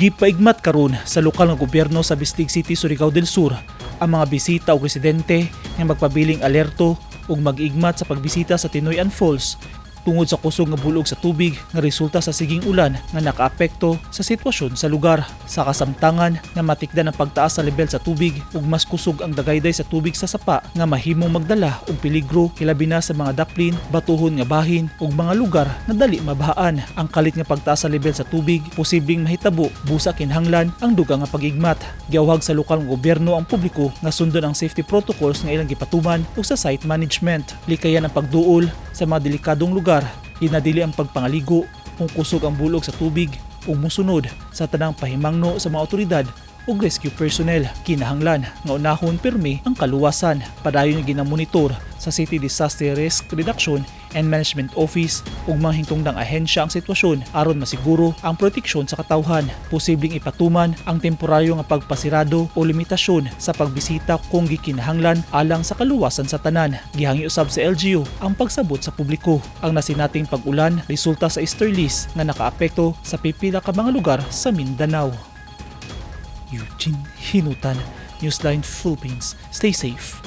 Gipaigmat karon sa lokal nga gobyerno sa Bislig City, Surigao del Sur ang mga bisita o residente nga magpabiling alerto ug mag-igmat sa pagbisita sa Tinoy-an Falls tungod sa kusog nga bulog sa tubig nga resulta sa siging ulan nga nakaapekto sa sitwasyon sa lugar. Sa kasamtangan nga matikdan ang pagtaas sa level sa tubig ug mas kusog ang dagayday sa tubig sa sapa nga mahimong magdala og peligro, hilabi na sa mga daplin, batuhon nga bahin ug mga lugar nga dali mabahaan. Ang kalit nga pagtaas sa level sa tubig posibleng mahitabo busa kinahanglan ang dugang nga pag-igmat. Giawhag sa lokal nga gobyerno ang publiko nga sundon ang safety protocols nga ilang gipatuman ug sa site management. Likayan ang pagduol sa mga delikadong lugar, ginadili ang pagpangaligo kung kusog ang bulog sa tubig ug musunod sa tanang pahimangno sa mga otoridad ug rescue personnel. Kinahanglan nga unahon pirmi ang kaluwasan. Padayon nga ginamonitor sa City Disaster Risk Reduction and Management Office ug mga hintungdang ahensya ang sitwasyon aron masiguro ang proteksyon sa katawhan. Posibleng ipatuman ang temporaryo nga pagpasirado o limitasyon sa pagbisita kung gikinahanglan alang sa kaluwasan sa tanan. Gihangyo usab sa LGU ang pagsabot sa publiko. Ang nasinating pag-ulan resulta sa easterlies nga nakaapekto sa pipila ka mga lugar sa Mindanao. Eugene Hinutan, Newsline Philippines. Stay safe.